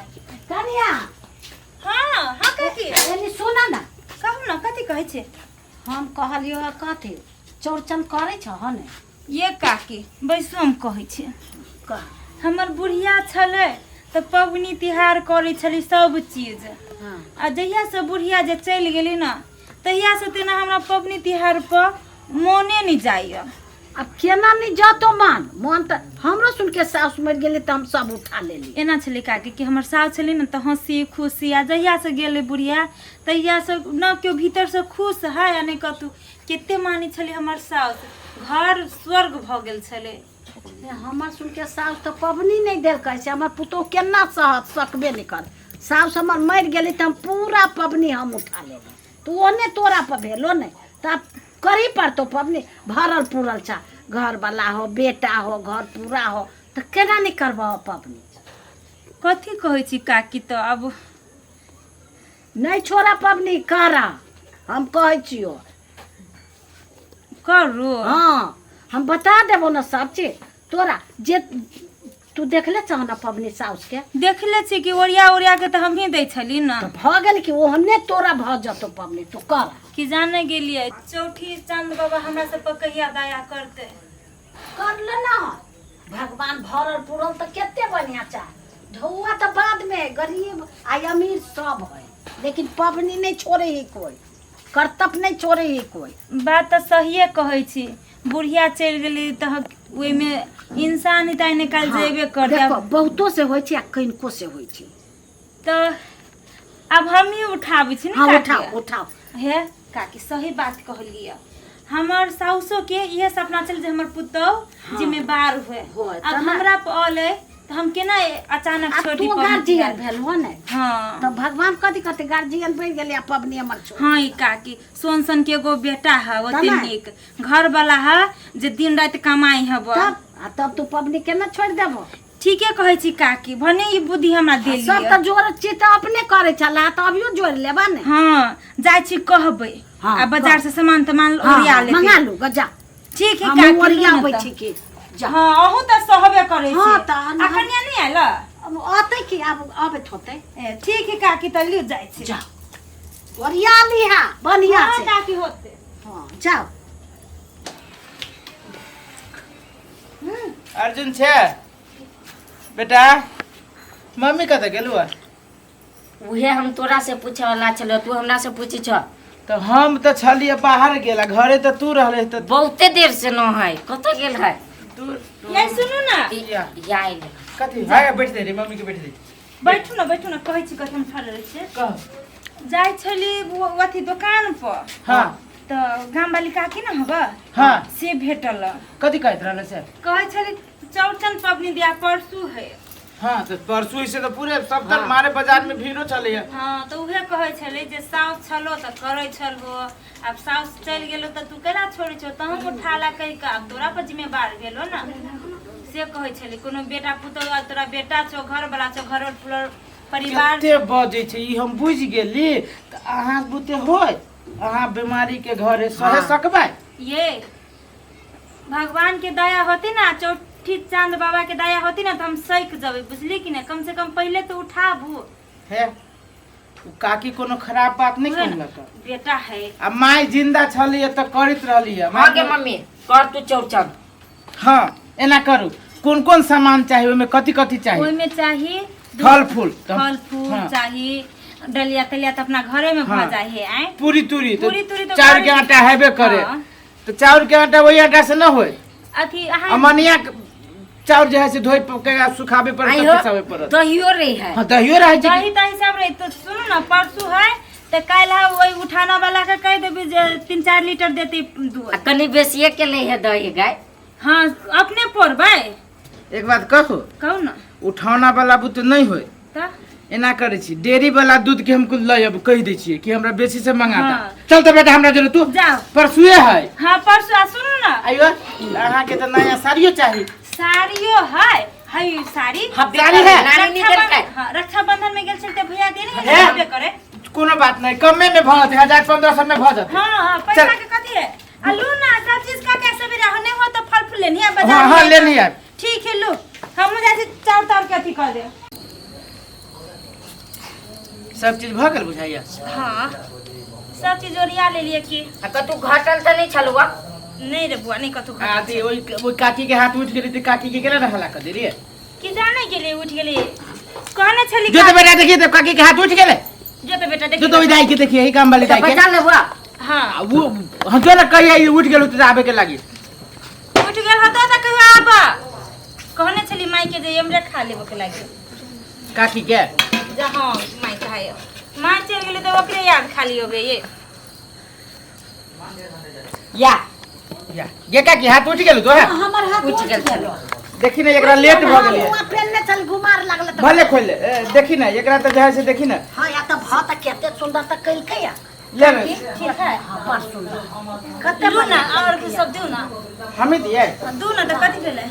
कनिया। हाँ हाँ काकी। एनी सुन ना। कहू ना, कथी कहै छै? हम कहलियो हँ, कथी चौरचन करै छह ने? ये काकी बैसू, हम कहै छी। कह। हमर बुढ़िया छलै तऽ पबनी तिहार करै छलै सब चीज। हाँ। आ जहियासँ बुढ़िया जे चलि गेली ने तहियासँ तेना हमरा पबनी तिहार पर मोने नहि जाइए। अब केना नहीं जतो मन? मन तऽ हमरो सुन के सास मरि गेलै तऽ हम सब उठा लेली। एना छलै काकी कि हमर साउस छलै ने तऽ हँसी खुशी, आ जहियासँ गेलै बुढ़िया तहियासँ न केओ भीतरसँ खुश है आ नहि कतहु। कते मानै छलै हमर साउस, घर स्वर्ग भऽ गेल छलै। ए, हमर सुन के साउस तऽ पबनी नहि देलकै, से हमर पुतोहु केना सहत? सकबे नहि कर। साउस हमर मरि गेलै तऽ हम पूरा पबनी हम उठा लेली। तऽ ओहने तोरा पर भेलो नहि तऽ आब करही पड़तौ पबनी। भरल पूरल छा, घरवला हो, बेटा हो, घर पूरा हो, तऽ केना नहि करबह पबनी? कथी कहै छी काकी? तऽ आब नहि छोड़ा पबनी, कर, हम कहै छियौ। करू? हाँ, हम बता देबो ने सब चीज तोरा। जे तू देखले छह ने पबनी साउस के? देखले छी कि ओरिया ओरिया के तऽ हमही दै छली ने। तऽ भऽ गेल कि ओहने तोरा भऽ जतौ पबनी, तू कर। कि जाने गेलियै चौठी चांद बाबा हमरा सब पर कहिया दया करतै। कर ले ना। भगवान भरल पूरल तऽ कते बढ़िया चा ढौआ तऽ बाद में है, गरीब आ अमीर सब है, लेकिन पबनी नहीं छोड़े ही कोई, करतब नहीं छोड़े ही कोई। बात तऽ सहिए कहै छी, बुढ़िया चलि गेली तऽ ओहिमे इंसान ही ताहि निकालि जेबे करतै। देखो, बहुतो से होइ छै आ कनिको से होइ छै। तऽ आब हमही उठाबै छी ने? हाँ। काकी? उठाओ उठाओ। हे काकी, सही बात कहलियै। हमर साउसो के इहे सपना छल जे हमर पुतोह जिम्मेदार हुए। होय, आब तऽ ना। हमरा पर अलै तऽ हम केना अचानक आब छोड़ी तू पबनी गार्जियन तिहार? भेल हो ने? हाँ। तऽ भगवान कथी कहते, गार्जियन बनि गेलै आ पबनी हमर छोड़। हाँ ई काकी, सोन सन के एगो बेटा है, ओते तऽ ना। नीक घर वाला है जे दिन राति कमाई हब। तब आ तब तू पबनी केना छोड़ि देबो? ठीके कहै छी काकी, भने ई बुद्धि हमरा देली। सब तऽ जोड़ छी तऽ अपने करै छला, तऽ अभियो जोड़ लेबा ने। हाँ, जाइ छी कहबै। हाँ, आ बाजार से सामान तमान हाँ, ओरिया हाँ, लेबै। मंगा लू गजा। ठीक है हम काकी, ओरिया लू ने आबै तऽ। छी की जा। हाँ, अहूँ तऽ सहबे करै छी। हाँ, तऽ आ कनिया नहि आयल? अब अतै की, आब अबैत होतै। ए, ठीक है काकी, तऽ लियौ, जाइ छी। जा, ओरिया लिहा बढ़िया हाँ से। काकी, होतै। हाँ, जाओ। अर्जुन छै बेटा? मम्मी कतऽ गेलू हँ? उहे हम तोरा से पूछे वाला छलो, तू हमरा से पूछी छ। तऽ हम तऽ छलियै बाहर गेल आ घरे तऽ तू रहले तऽ। बहुते देर से न है, कतऽ गेल है? तू ये सुनू ना। या। या आइल। कथी भाई, बैठ दे रे, मम्मी के बैठ दे। बैठू ना, बैठू ना, कहै छी कथी हम ठहरल छियै। कह। जाइ छली अथी दोकान पर। हाँ। तऽ गाम वाली काकी ने हब। हाँ। से भेटल। कथी कहैत रहले से? कहै छली चौरचन पबनी दिया परसू है। हाँ, तऽ परसू से तऽ पूरे सब तर मारे बाजार में भीड़ो चलैया। हाँ, तऽ उहे कहै छलै जे साउस छलो तऽ करै छल हो, आब साउस चलि गेलो तऽ तू केना छोड़ै छौ, तहूँ उठा ला कहि कऽ, आब तोरा पर जिम्मेवार भेलो ने, से कहै छलै। कोनो बेटा पुतोह, आब तोरा बेटा छौ, घरवला छौ, घर परिवार। कते बजै छै ई हम बुझि गेली। तऽ अहाँ बुते होय? अहाँ बीमारी के घरे सहे सकबै? ये भगवान के दया होती ना, चौठी चांद बाबा के दया होती ना, तो हम सक जबै, बुझली कि नहीं? कम से कम पहले तो उठाबू। हे, उ काकी कोनो खराब बात नहीं उहे न, कहलक। बेटा है। आ माय जिंदा छली तऽ करैत रहली है। हाँ गे मम्मी, कर तू चौरचन। हाँ, एना करू, कोन कोन सामान चाही ओहिमे, कथी कथी चाही? ओहिमे चाही फल फूल तऽ- फल फूल। हाँ। चाही डलिया तलिया तऽ अपना घरे में हाँ। भऽ जाइ है आँय। पूरी तूरी तऽ पूरी तूरी तऽ चाउर के घरे- आटा हेबे करे। हाँ। तऽ चाउर के आटा वही आटा से न होय। अथी अहाँ अमनिया के चाउर जे है से धोइ के आ सुखाबे पड़त, आई तब हो पिसाबे पड़त। दहियो रही है। हाँ, दहियो रहै छै। दही तही सब रही। तो सुनू ना, परसू है तऽ काल्हि हम ओहि उठाना वाला के कहि देबी जे 3-4 लीटर देते दूध। आ कनि बेसिए के ले है दही गाय। हाँ, अपने पोरबै। एक बात कहू? कहू ना। उठौना वाला बुते नहि होय। तऽ एना करै छी, डेयरी वाला दूध के हम कुल लऽ आबू, कहि दै छियै कि हमरा बेसी से मंगा दे। हाँ। चल तऽ बेटा, हमरा जरूर तू। जाओ। परसुए है। हाँ, परसू। आ सुनू ना। आइयो, अहाँके तऽ नया साड़ियो चाही। साड़ियो है, है साड़ी। हब्बे साड़ी करे, है? नानी नहीं देलकै। हाँ, रक्षाबंधन में गेल छल तऽ भैया देने हे? है, हब्बे करे। कोनो बात नहीं, कमे में भऽ जेतै, 1000-1500 में भऽ जेतै। हाँ हाँ, पैसा चल। के कथी है? आ लू ना, सब चीज का के सवेरे हो नहीं हो तो फल फूल लेनी है बाजार हाँ, हाँ, में। लेनी है। ठीक है, लू, हम जाइ छी चाउर ताउर के अथी कर दे। सब चीज भऽ गेल बुझाइया। हाँ, सब चीज ओरिया लेलिए की। आ कतू घटल तऽ नहि छलुआ? नहीं रे बुआ, नहीं कतू घटल। अथी ओहि ओहि काकी के हाथ उठि गेलै तऽ काकी के केना हल्ला कऽ देलियै? की जाने गेलै, उठि गेलै, कहने छली। जो तो बेटा देखिए तो काकी के हाथ उठि गेलै। जो तो बेटा जो देखी। तो ओहि दाई के देखिए, एही काम वाली तऽ दाई के। बचा ले बुआ। हाँ। आ वो हम जो ना कहिए उठि गेल तऽ आबे के लागी। उठि गेल होतो तऽ कहियो आब। कहने छली माई के जे हमरे खा लेबो के लागी। काकी के? जा, हाँ, माई कहाय माई चलि गेलै तऽ ओकरे याद खाली होबे ये। या या ये काकी हाथ उठि गेल तो है? हमर हाथ उठि उठि गेल। गेल। देखी ने, एकरा लेट भऽ गेलै। मुँह पेनने छल, गुमार लागल तऽ। भले खोलि ले। ए, देखी ने एकरा तऽ जे है से देखी ने। हाँ, या तऽ भऽ तऽ कते सुन्दर तऽ केलकै या। ले ने। ठीक है। हाँ, बड़ सुन्दर, कते दू ना बढ़िआँ और केलकै। सब दू ना। हमी दिए। दू ना तऽ कथी भेलै?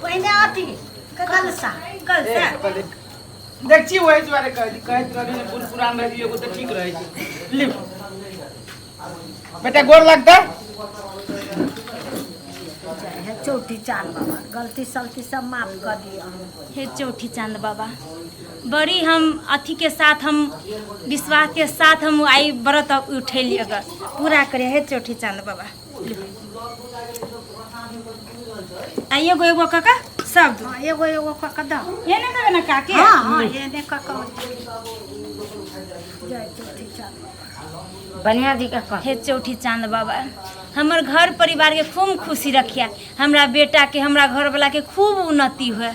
पहिने अथी कलसा। कल से देख छी, ओहि दुआरे कहैत कहैत रहली जे बूढ़ पुरान रहै छै एगो तऽ ठीक रहै छै। लिख बेटा, गोर लगतै। हे चौठी चाँद बाबा, गलती सलती सब माफ कर दिअ। हे चौठी चांद बाबा, बड़ी हम अथी के साथ, हम विश्वास के साथ हम आई व्रत उठेली, अगर पूरा करे हे चौठी चांद बाबा। आ एगो एगो कका सब दू। हाँ, एगो एगो कऽ कऽ दऽ। ये नहीं देबै ना काके? हाँ हाँ, एने कऽ कऽ। जय चौठी चाँद बाबा। बढ़िया जी के कह। हे चौठी चांद बाबा, हमर घर परिवार के खूब खुशी रखिया, हमरा बेटा के, हमरा घर वाला के खूब उन्नति हुए।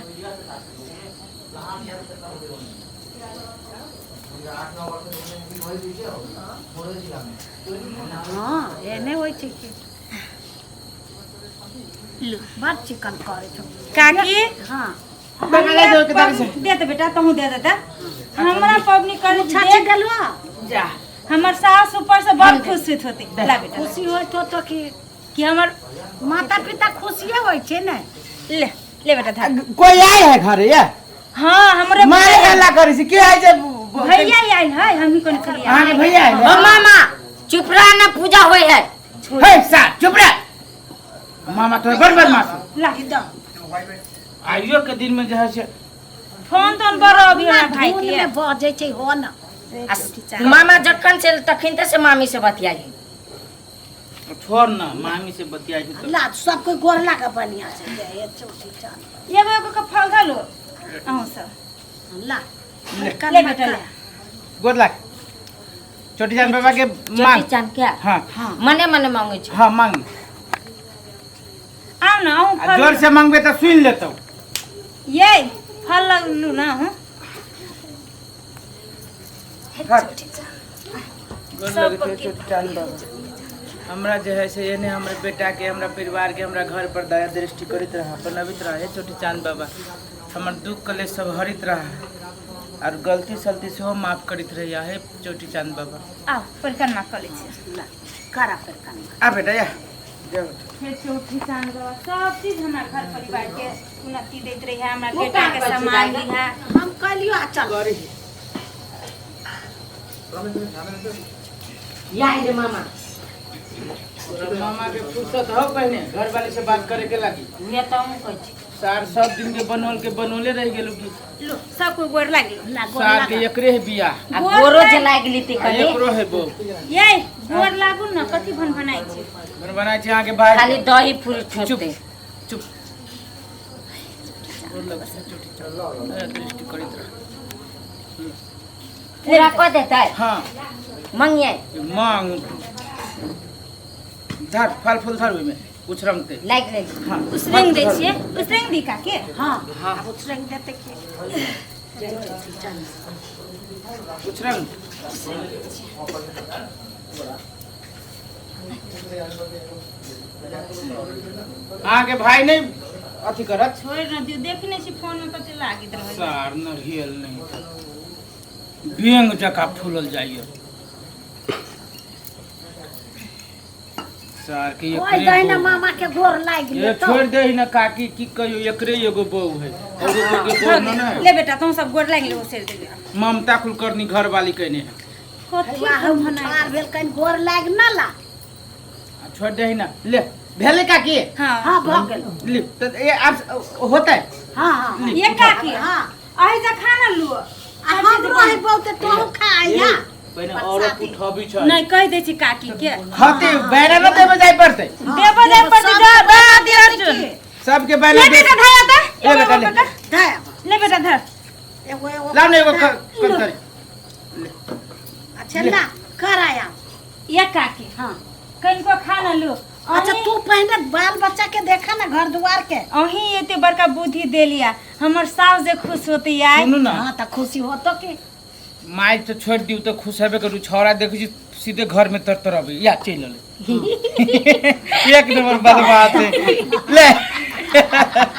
हाँ, एने होइ छै की। लू। बड़ चिकन करै छौ। काकी। हाँ। बंगाला दो के दारी से। दे दे बेटा, तहूँ दे देता। हमरा पबनी कर छाछी गेलुआ। जा। हमर सास ऊपर से बड़ खुश होत होते। ला बेटा। खुशी होइत होतो कि कि हमर माता पिता खुशिये होइ छै ने। ले ले बेटा, धर। कोई आए है घरे या? हाँ, हमरे मारे हल्ला करै छै के आइ छै? भैया आयल है, हमही कोन छलियै। अहाँके भैया आयल ओ है? मामा, चुप रह ना, पूजा होइ है। हे सा चुप रह, मामा तोर बड़ बदमाश हो। ला। आइयो के दिन में जे है से फोन तोन बड़ अभी हमरा भाई धुन के में बजै छै हो न। आ मामा जखन से तखन ते से मामी से बतियाई। छोड़ ना, मामी से बतियाइ छै तऽ। ला, सब कोई गोर लागा बढ़िया से। जय चौठी चाँद। एगो एगो के फल धलो अहूँ सब। ला। ले बेटा, ले। गोर लाग छोटी जान बाबा के चौठी मांग। चाँद क्या? हाँ। हाँ। मने मने मांगे छी। हाँ, मांग। आउ ना अहूँ। आ फल जोर से मांगबे तऽ सुनि लेतौ। ये फल लू ना अहूँ। धर। गोर सब लगै छै पक्के। छोटी चाँद बाबा, हमरा जे है से एने हमर बेटा के, हमरा परिवार के, हमरा घर पर दया दृष्टि करैत रह, बनबैत रह। हे छोटी चाँद बाबा, हमर दुख कलेश सब हरित रह और गलती सलती सेहो माफ करैत रहिया, हे चौठी चाँद बाबा। आउ, परिक्रमा कऽ लै छी। ला, करा परिक्रमा। आ बेटा, या जाओ। हे चौठी चाँद बाबा, सब चीज हमरा घर परिवार के उन्नति दैत रही है, हमरा तू बेटा के काम करै छी सामान दाइ? दिहा। हम कहलियो आ चल। गरी। या रे मामा। तोरा मामा के फुर्सत हो पहिने घर वाली से बात करे के लागी? उहे तऽ हमहूँ कहै छी। सार सब दिन के बनोल के बनोले रह गेलू की। लो, सब कोई गोर लागलो। ला, गोर सार के लागा। एकरे है बियाह। आ गोर गोरो लाग- जे लागि लीती आ कनी। एकरो है बहू। ये गोर लागू ना, कथी भन भनाइ छै? बन बनाय छै अहाँके भाई। खाली दही फूल चुप। ठोकते। चुप, गोर लगै छै चोटी चाँद, दया दृष्टि करैत रह। पूरा कऽ देतै? हाँ। मंगिए। मांग, धर फल फूल धर, ओहिमे कुछ रंगते। लागि लेली। हाँ। उसरंग दै छियै, उसरंग दी काके। हाँ, आब उसरंग देतै की। जय चौठी चाँद। कुछ रंग। अहाँके भाई नहि अथी करत। छोड़ि न दियौ, देख नहि छी फोन में कते लागैत रहै। सार नरियल नहि तऽ बेंग जकाँ फूलल जाइए सार के। ओहि एकरे दहिना बहू। मामा के गोर लागि ये लेतौ। छोड़ दे ना काकी, की कहियो, एकरे एगो बहू है और के बहू न है। ले बेटा, तुम सब गोर लागि ले, उसेर देलियै। ममता कुलकर्णी घर वाली कहने है। कथी वाह, भन भनाइ? ठाढ़ भेल कनि गोर लागि न ला। आ छोड़ दे ना, ले भेलै काकी? हाँ। हाँ, भऽ गेल। ले तऽ ये आब होतै। हाँ हाँ। ले। ये काकी। हाँ। अहि जा खाना लू। आ हमरो दही बहुते तोहू खा आइया। पहिने औरत उठबी छै। नहीं कह दै छी काकी के। खते बैना न देबे जाय पड़तै। देबो जाय पड़तै, जा बा दे अर्जुन। सबके बैना ले दे। बेटा धर दे। ले बेटा, ले। धर। ले बेटा धर। एगो एगो। लाओ ने एगो कंतरी। अच्छा ला कर आया। ये काकी। हाँ। कनिको खा न लू। अच्छा तू पहले बाल बच्चा के देखा ना घर दुआर के। अहीं एते बड़का बुद्धि देलिया हमर सास जे खुश होती आय। सुनू ना। हाँ त खुशी होतो की। माय तो छोड़ दियो तो खुश हेबे करू, छौड़ा देखै छी सीधे घर में तर तर अबै या चलि अलै। एक नंबर बदमाश है। ले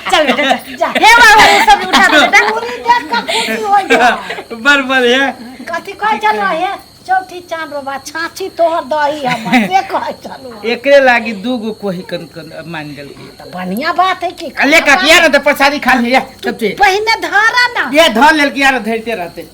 चल बेटा चल। हे बाबा सब उठा दे बेटा। पूरी देख के खुशी हो जा। बर बर है। कथी कहै छलो हे चौथी चाँद बाबा छाछी तोहर दही हमर से कहै छलो। एकरे लागी दू गो कोही कन कन मान गेलकै। त बढ़िया बात है कि। ले काकी या ना त प्रसादी खा ले या सब चीज। पहिने धरा ना। ये धर लेलकै यार धरते रहते।